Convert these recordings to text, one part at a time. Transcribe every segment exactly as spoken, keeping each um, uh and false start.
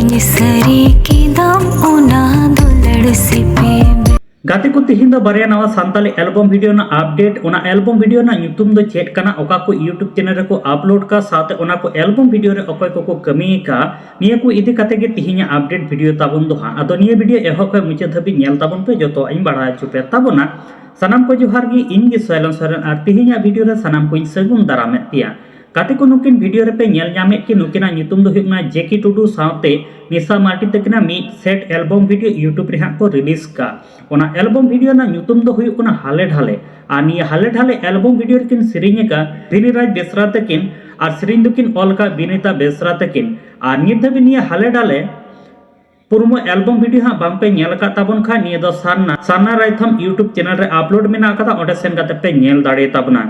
ᱥᱟᱹᱨᱤ ᱠᱮᱫᱟᱢ ᱚᱱᱟ ᱫᱩᱞᱟᱹᱲ ᱥᱤᱯᱤ᱾ ᱜᱟᱛᱮ ᱠᱚ, ᱛᱤᱦᱤᱧ ᱫᱚ ᱵᱟᱨᱭᱟ ᱱᱟᱣᱟ ᱥᱟᱱᱛᱟᱞᱤ ᱮᱞᱵᱚᱢ ᱵᱷᱤᱰᱤᱭᱳ ᱨᱮᱱᱟᱜ ᱟᱯᱰᱮᱴ᱾ ᱚᱱᱟ ᱮᱞᱵᱚᱢ ᱵᱷᱤᱰᱤᱭᱳ ᱨᱮᱱᱟᱜ ᱧᱩᱛᱩᱢ ᱫᱚ ᱪᱮᱫ ᱠᱟᱱᱟ, ᱚᱠᱟ ᱠᱚ YouTube ᱪᱮᱱᱮᱞ ᱨᱮᱠᱚ ᱟᱯᱞᱳᱰ ᱠᱟᱜ, ᱥᱟᱶᱛᱮ ᱚᱱᱟ ᱠᱚ ᱮᱞᱵᱚᱢ ᱵᱷᱤᱰᱤᱭᱳ ᱨᱮ ᱚᱠᱚᱭ ᱠᱚᱠᱚ ᱠᱟᱹᱢᱤ ᱟᱠᱟᱫ, ᱱᱤᱭᱟᱹ ᱠᱚ ᱤᱫᱤ ᱠᱟᱛᱮ ᱜᱮ ᱛᱤᱦᱤᱧᱟᱜ ᱟᱯᱰᱮᱴ ᱵᱷᱤᱰᱤᱭᱳ ᱛᱟᱵᱚᱱ ᱫᱚ ᱦᱟᱸᱜ᱾ ᱟᱫᱚ ᱱᱤᱭᱟᱹ ᱵᱷᱤᱰᱤᱭᱳ ᱮᱦᱚᱵ ᱠᱷᱚᱱ ᱢᱩᱪᱟᱹᱫ ᱫᱷᱟᱹᱵᱤᱡ ᱧᱮᱞ ᱛᱟᱵᱚᱱ ᱯᱮ, ᱡᱚᱛᱚᱣᱟᱜ ᱤᱧ ᱵᱟᱲᱟᱭ ᱦᱚᱪᱚ ᱯᱮ ᱛᱟᱵᱚᱱᱟ᱾ ᱥᱟᱱᱟᱢ ᱠᱚ ᱡᱚᱦᱟᱨ ᱜᱮ, ᱤᱧ ᱜᱮ ᱥᱚᱭᱞᱚᱱ ᱥᱚᱨᱮᱱ, ᱟᱨ ᱛᱤᱦᱤᱧᱟᱜ ᱵᱷᱤᱰᱤᱭᱳ ᱨᱮ ᱥᱟᱱᱟᱢ ᱠᱚᱧ ᱥᱟᱹᱜᱩᱱ ᱫᱟᱨᱟᱢᱮᱫ ᱯᱮᱭᱟ᱾ ᱜᱟᱛᱮ ᱠᱚ, ᱱᱩᱠᱤᱱ ᱵᱷᱤᱰᱤᱭᱳ ᱨᱮᱯᱮ ᱧᱮᱞ ᱧᱟᱢᱮᱫ ᱠᱤᱱ, ᱱᱩᱠᱤᱱᱟᱜ ᱧᱩᱛᱩᱢ ᱫᱚ ᱦᱩᱭᱩᱜ ᱠᱟᱱᱟ ᱡᱮᱠᱤ ᱴᱩᱰᱩ ᱥᱟᱶᱛᱮ ᱱᱤᱥᱟ ᱢᱟᱨᱰᱤ ᱛᱟᱹᱠᱤᱱᱟᱜ ᱢᱤᱫ ᱥᱮᱴ ᱮᱞᱵᱚᱢ ᱵᱷᱤᱰᱤᱭᱳ YouTube ᱨᱮ ᱦᱟᱸᱜ ᱠᱚ ᱨᱤᱞᱤᱡᱽ ᱠᱟᱜ᱾ ᱚᱱᱟ ᱮᱞᱵᱚᱢ ᱵᱷᱤᱰᱤᱭᱳ ᱨᱮᱱᱟᱜ ᱧᱩᱛᱩᱢ ᱫᱚ ᱦᱩᱭᱩᱜ ᱠᱟᱱᱟ ᱦᱟᱞᱮ ᱰᱷᱟᱞᱮ᱾ ᱟᱨ ᱱᱤᱭᱟᱹ ᱦᱟᱞᱮ ᱰᱷᱟᱞᱮ ᱮᱞᱵᱚᱢ ᱵᱷᱤᱰᱤᱭᱳ ᱨᱮᱠᱤᱱ ᱥᱮᱨᱮᱧ ᱟᱠᱟᱫ ᱵᱤᱱᱤ ᱨᱟᱡᱽ ᱵᱮᱥᱨᱟ ᱛᱟᱹᱠᱤᱱ, ᱟᱨ ᱥᱮᱨᱮᱧ ᱫᱚᱠᱤᱱ ᱚᱞ ᱟᱠᱟᱫ ᱵᱤᱱᱤᱛᱟ ᱵᱮᱥᱨᱟ ᱛᱟᱹᱠᱤᱱ᱾ ᱟᱨ ᱱᱤᱛ ᱫᱷᱟᱹᱵᱤᱡ ᱱᱤᱭᱟᱹ ᱦᱟᱞᱮ ᱰᱷᱟᱞᱮ ᱯᱩᱨᱢᱚ ᱮᱞᱵᱚᱢ ᱵᱷᱤᱰᱤᱭᱳ ᱦᱟᱸᱜ ᱵᱟᱝ ᱯᱮ ᱧᱮᱞ ᱟᱠᱟᱫ ᱛᱟᱵᱚᱱ ᱠᱷᱟᱱ, ᱱᱤᱭᱟᱹ ᱫᱚ ᱥᱟᱨᱱᱟ, ᱥᱟᱨᱱᱟ ᱨᱟᱭᱛᱷᱟᱢ YouTube ᱪᱮᱱᱮᱞ ᱨᱮ ᱟᱯᱞᱳᱰ ᱢᱮᱱᱟᱜ ᱟᱠᱟᱫᱟ, ᱚᱸᱰᱮ ᱥᱮᱱ ᱠᱟᱛᱮ ᱯᱮ ᱧᱮᱞ ᱫᱟᱲᱮ ᱛᱟᱵᱚᱱᱟ᱾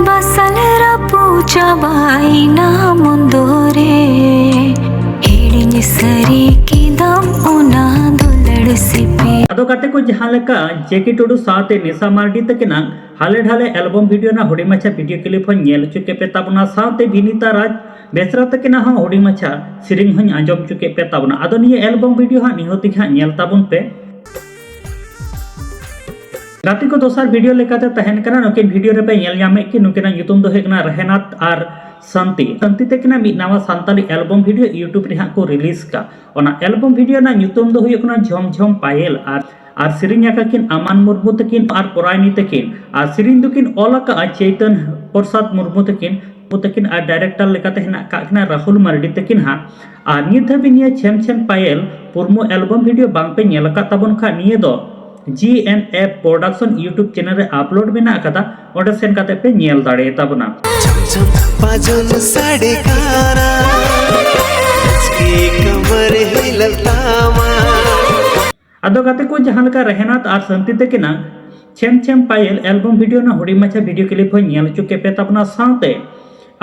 ᱵᱟᱥᱟᱞ ᱨᱟᱹᱯᱩᱫ ᱪᱟᱵᱟᱭᱮᱱᱟ ᱢᱚᱱᱫᱚ ᱨᱮ, ᱦᱤᱲᱤᱧ ᱥᱟᱹᱨᱤ ᱠᱮᱫᱟᱢ ᱚᱱᱟ ᱫᱩᱞᱟᱹᱲ ᱥᱤᱯᱤ᱾ ᱟᱫᱚ ᱜᱟᱛᱮ ᱠᱚ, ᱡᱟᱦᱟᱸ ᱞᱮᱠᱟ ᱡᱮᱠᱤ ᱴᱩᱰᱩ ᱥᱟᱶᱛᱮ ᱱᱤᱥᱟ ᱢᱟᱨᱰᱤ ᱛᱟᱹᱠᱤᱱᱟᱜ ᱦᱟᱞᱮ ᱰᱷᱟᱞᱮ ᱮᱞᱵᱚᱢ ᱵᱷᱤᱰᱤᱭᱳ ᱨᱮᱱᱟᱜ ᱦᱩᱰᱤᱧ ᱢᱟᱪᱷᱟ ᱵᱷᱤᱰᱤᱭᱳ ᱠᱞᱤᱯ ᱦᱚᱸ ᱧᱮᱞ ᱦᱚᱪᱚ ᱠᱮᱫ ᱯᱮ ᱛᱟᱵᱚᱱᱟ, ᱥᱟᱶᱛᱮ ᱵᱤᱱᱤᱛᱟ ᱨᱟᱡᱽ ᱵᱮᱥᱨᱟ ᱛᱟᱹᱠᱤᱱᱟᱜ ᱦᱚᱸ ᱦᱩᱰᱤᱧ ᱢᱟᱪᱷᱟ ᱥᱮᱨᱮᱧ ᱦᱚᱸᱧ ᱟᱸᱡᱚᱢ ᱦᱚᱪᱚ ᱠᱮᱫ ᱯᱮ ᱛᱟᱵᱚᱱᱟ᱾ ᱟᱫᱚ ᱱᱤᱭᱟᱹ ᱮᱞᱵᱚᱢ ᱵᱷᱤᱰᱤᱭᱳ ᱦᱟᱸᱜ ᱱᱤᱦᱟᱹᱛ ᱜᱮ ᱦᱟᱸᱜ ᱧᱮᱞ ᱛᱟᱵᱚᱱ ᱯᱮ᱾ ᱜᱟᱛᱮ ᱠᱚ, ᱫᱚᱥᱟᱨ ᱵᱷᱤᱰᱤᱭᱳ ᱞᱮᱠᱟᱛᱮ ᱛᱟᱦᱮᱱ ᱠᱟᱱᱟ, ᱱᱩᱠᱤᱱ ᱵᱷᱤᱰᱤᱭᱳ ᱨᱮᱯᱮ ᱧᱮᱞ ᱧᱟᱢᱮᱫ ᱠᱤᱱ, ᱱᱩᱠᱤᱱᱟᱜ ᱧᱩᱛᱩᱢ ᱫᱚ ᱦᱩᱭᱩᱜ ᱠᱟᱱᱟ ᱨᱮᱦᱮᱱᱟᱛ ᱟᱨ ᱥᱟᱱᱛᱤ᱾ ᱥᱟᱱᱛᱤ ᱛᱟᱹᱠᱤᱱᱟᱜ ᱢᱤᱫ ᱱᱟᱣᱟ ᱥᱟᱱᱛᱟᱞᱤ ᱮᱞᱵᱚᱢ ᱵᱷᱤᱰᱤᱭᱳ YouTube ᱨᱮ ᱦᱟᱸᱜ ᱠᱚ ᱨᱤᱞᱤᱡᱽ ᱠᱟᱜ᱾ ᱚᱱᱟ ᱮᱞᱵᱚᱢ ᱵᱷᱤᱰᱤᱭᱳ ᱨᱮᱱᱟᱜ ᱧᱩᱛᱩᱢ ᱫᱚ ᱦᱩᱭᱩᱜ ᱠᱟᱱᱟ ᱡᱷᱚᱢ ᱡᱷᱚᱢ ᱯᱟᱭᱮᱞ᱾ ᱟᱨ, ᱟᱨ ᱥᱮᱨᱮᱧ ᱟᱠᱟᱫ ᱠᱤᱱ ᱟᱢᱟᱱ ᱢᱩᱨᱢᱩ ᱛᱟᱹᱠᱤᱱ ᱟᱨ ᱯᱚᱨᱟᱭᱱᱤ ᱛᱟᱹᱠᱤᱱ᱾ ᱟᱨ ᱥᱮᱨᱮᱧ ᱫᱚᱠᱤᱱ ᱚᱞ ᱟᱠᱟᱫᱼᱟ ᱪᱮᱛᱚᱱ ᱯᱨᱚᱥᱟᱫᱽ ᱢᱩᱨᱢᱩ ᱛᱟᱹᱠᱤᱱ, ᱢᱩᱨᱢᱩ ᱛᱟᱹᱠᱤᱱ᱾ ᱟᱨ ᱰᱟᱭᱨᱮᱠᱴᱚᱨ ᱞᱮᱠᱟᱛᱮ ᱦᱮᱱᱟᱜ ᱟᱠᱟᱫ ᱠᱤᱱᱟ ᱨᱟᱦᱩᱞ ᱢᱟᱨᱰᱤ ᱛᱟᱹᱠᱤᱱ ᱦᱟᱸᱜ᱾ ᱟᱨ ᱱᱤᱛ ᱫᱷᱟᱹᱵᱤᱡ ᱱᱤᱭᱟᱹ ᱪᱷᱮᱢ ᱪᱷᱮᱢ ᱯᱟᱭᱮᱞ ᱯᱩᱨᱢᱩ ᱮᱞᱵᱚᱢ ᱵᱷᱤᱰᱤᱭᱳ ᱵᱟᱝ ᱯᱮ ᱧᱮᱞ ᱟᱠᱟᱫ ᱛᱟᱵᱚᱱ ᱠᱷᱟᱱ, ᱱᱤᱭᱟᱹ ᱫᱚ ᱡᱤ ᱮᱱ ᱮᱯᱷ ᱯᱨᱚᱰᱟᱠᱥᱚᱱ YouTube ᱪᱮᱱᱮᱞ ᱨᱮ ᱟᱯᱞᱳᱰ ᱢᱮᱱᱟᱜ ᱟᱠᱟᱫᱟ, ᱚᱸᱰᱮ ᱥᱮᱱ ᱠᱟᱛᱮ ᱯᱮ ᱧᱮᱞ ᱫᱟᱲᱮ ᱛᱟᱵᱚᱱᱟ᱾ ᱪᱷᱚᱢ ᱪᱷᱚᱢ ᱵᱟᱡᱚᱱ ᱥᱟᱰᱮ ᱠᱟᱱᱟ, ᱟᱡᱠᱤ ᱠᱚᱢᱚᱨ ᱦᱤᱞᱟᱹᱣ ᱛᱟᱢᱟ᱾ ᱟᱫᱚ ᱜᱟᱛᱮ ᱠᱚ, ᱡᱟᱦᱟᱸ ᱞᱮᱠᱟ ᱨᱮᱦᱮᱱᱟᱛ ᱟᱨ ᱥᱟᱱᱛᱤ ᱛᱟᱹᱠᱤᱱᱟᱜ ᱪᱷᱮᱢ ᱪᱷᱮᱢ ᱯᱟᱭᱮᱞ ᱮᱞᱵᱚᱢ ᱵᱷᱤᱰᱤᱭᱳ ᱨᱮᱱᱟᱜ ᱦᱩᱰᱤᱧ ᱢᱟᱪᱷᱟ ᱵᱷᱤᱰᱤᱭᱳ ᱠᱞᱤᱯ ᱦᱚᱸ ᱧᱮᱞ ᱦᱚᱪᱚ ᱠᱮᱫ ᱯᱮ ᱛᱟᱵᱚᱱᱟ, ᱥᱟᱶᱛᱮ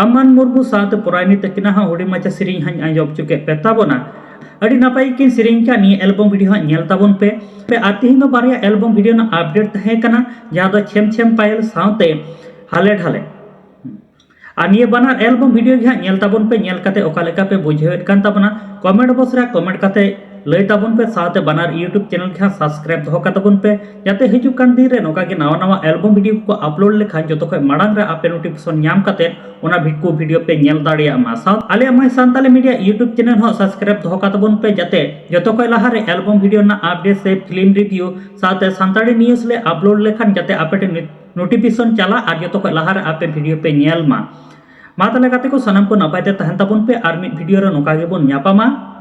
ᱟᱢᱟᱱ ᱢᱩᱨᱢᱩ ᱥᱟᱶᱛᱮ ᱯᱚᱨᱟᱭᱱᱤ ᱛᱟᱹᱠᱤᱱᱟᱜ ᱦᱚᱸ ᱦᱩᱰᱤᱧ ᱢᱟᱪᱷᱟ ᱥᱮᱨᱮᱧ ᱦᱚᱸᱧ ᱟᱸᱡᱚᱢ ᱦᱚᱪᱚ ᱠᱮᱫ ᱯᱮ ᱛᱟᱵᱚᱱᱟ᱾ ᱟᱹᱰᱤ ᱱᱟᱯᱟᱭ ᱜᱮᱠᱤᱱ ᱥᱮᱨᱮᱧ ᱠᱟᱜ, ᱱᱤᱭᱟᱹ ᱮᱞᱵᱚᱢ ᱵᱷᱤᱰᱤᱭᱳ ᱦᱟᱸᱜ ᱧᱮᱞ ᱛᱟᱵᱚᱱ ᱯᱮ᱾ ᱟᱨ ᱛᱤᱦᱤᱧ ᱫᱚ ᱵᱟᱨᱭᱟ ᱮᱞᱵᱚᱢ ᱵᱷᱤᱰᱤᱭᱳ ᱨᱮᱱᱟᱜ ᱟᱯᱰᱮᱴ ᱛᱟᱦᱮᱸ ᱠᱟᱱᱟ, ᱡᱟᱦᱟᱸ ᱫᱚ ᱪᱷᱮᱢ ᱪᱷᱮᱢ ᱯᱟᱭᱮᱞ ᱥᱟᱶᱛᱮ ᱦᱟᱞᱮ ᱰᱷᱟᱞᱮ᱾ ᱟᱨ ᱱᱤᱭᱟᱹ ᱵᱟᱱᱟᱨ ᱮᱞᱵᱟᱢ ᱵᱷᱤᱰᱤᱭᱳ ᱜᱮ ᱦᱟᱸᱜ ᱧᱮᱞ ᱛᱟᱵᱚᱱ ᱯᱮ, ᱧᱮᱞ ᱠᱟᱛᱮ ᱚᱠᱟ ᱞᱮᱠᱟ ᱯᱮ ᱵᱩᱡᱷᱟᱹᱣᱮᱫ ᱠᱟᱱ ᱛᱟᱵᱚᱱᱟ ᱠᱚᱢᱮᱱᱴ ᱵᱚᱠᱥ ᱨᱮ ᱠᱚᱢᱮᱱᱴ ᱠᱟᱛᱮ ᱞᱟᱹᱭ ᱛᱟᱵᱚᱱ ᱯᱮ, ᱥᱟᱶᱛᱮ ᱵᱟᱱᱟᱨ YouTube ᱪᱮᱱᱮᱞ ᱜᱮ ᱦᱟᱸᱜ ᱥᱟᱵᱥᱠᱨᱟᱭᱤᱵ ᱫᱚᱦᱚ ᱠᱟᱛᱟᱵᱚᱱ ᱯᱮ, ᱡᱟᱛᱮ ᱦᱤᱡᱩᱜ ᱠᱟᱱ ᱫᱤᱱ ᱨᱮ ᱱᱚᱝᱠᱟ ᱜᱮ ᱱᱟᱣᱟ ᱱᱟᱣᱟ ᱮᱞᱵᱟᱢ ᱵᱷᱤᱰᱤᱭᱳ ᱠᱚ ᱟᱯᱞᱳᱰ ᱞᱮᱠᱷᱟᱱ ᱡᱚᱛᱚ ᱠᱷᱚᱱ ᱢᱟᱲᱟᱝ ᱨᱮ ᱟᱯᱮ ᱱᱳᱴᱤᱯᱷᱤᱠᱮᱥᱚᱱ ᱧᱟᱢ ᱠᱟᱛᱮ ᱚᱱᱟ ᱵᱷᱤᱰᱤᱭᱳ ᱯᱮ ᱧᱮᱞ ᱫᱟᱲᱮᱭᱟᱜ ᱢᱟ᱾ ᱥᱟᱶ ᱟᱞᱮᱭᱟᱜ ᱢᱟᱭ ᱥᱟᱱᱛᱟᱞᱤ ᱢᱤᱰᱤᱭᱟ YouTube ᱪᱮᱱᱮᱞ ᱦᱚᱸ ᱥᱟᱵᱥᱠᱨᱟᱭᱤᱵ ᱫᱚᱦᱚ ᱠᱟᱛᱟᱵᱚᱱ ᱯᱮ, ᱡᱟᱛᱮ ᱡᱚᱛᱚ ᱠᱷᱚᱱ ᱞᱟᱦᱟᱨᱮ ᱮᱞᱵᱟᱢ ᱵᱷᱤᱰᱤᱭᱳ ᱨᱮᱱᱟᱜ ᱟᱯᱰᱮᱴ ᱥᱮ ᱯᱷᱤᱞᱢ ᱨᱤᱵᱷᱤᱭᱩ ᱥᱟᱶᱛᱮ ᱥᱟᱱᱛᱟᱲᱤ ᱱᱤᱭᱩᱡᱽ ᱞᱮ ᱟᱯᱞᱳᱰ ᱞᱮᱠᱷᱟᱱ ᱡᱟᱛᱮ ᱟᱯᱮ ᱴᱷᱮᱱ ᱱᱳᱴᱤᱯᱷᱤᱠᱮᱥᱚᱱ ᱪᱟᱞᱟᱜ ᱟᱨ ᱡᱚᱛᱚ ᱠᱷᱚᱱ ᱞᱟᱦᱟᱨᱮ ᱟᱯᱮ ᱵᱷᱤᱰᱤᱭᱳ ᱯᱮ ᱧᱮᱞ ᱢᱟ᱾ ᱢᱟ ᱛᱟᱦᱚᱞᱮ ᱜᱟᱛᱮ ᱠᱚ, ᱥᱟᱱᱟᱢ ᱠᱚ ᱱᱟᱯᱟᱭ ᱛᱮ ᱛᱟᱦᱮᱱ ᱛᱟᱵᱚᱱ ᱯᱮ, ᱟᱨ ᱢᱤᱫ ᱵᱷᱤᱰᱤᱭᱳ ᱨᱮ ᱱᱚᱝᱠᱟ ᱜᱮᱵᱚᱱ ᱧᱟᱯᱟᱢᱟ᱾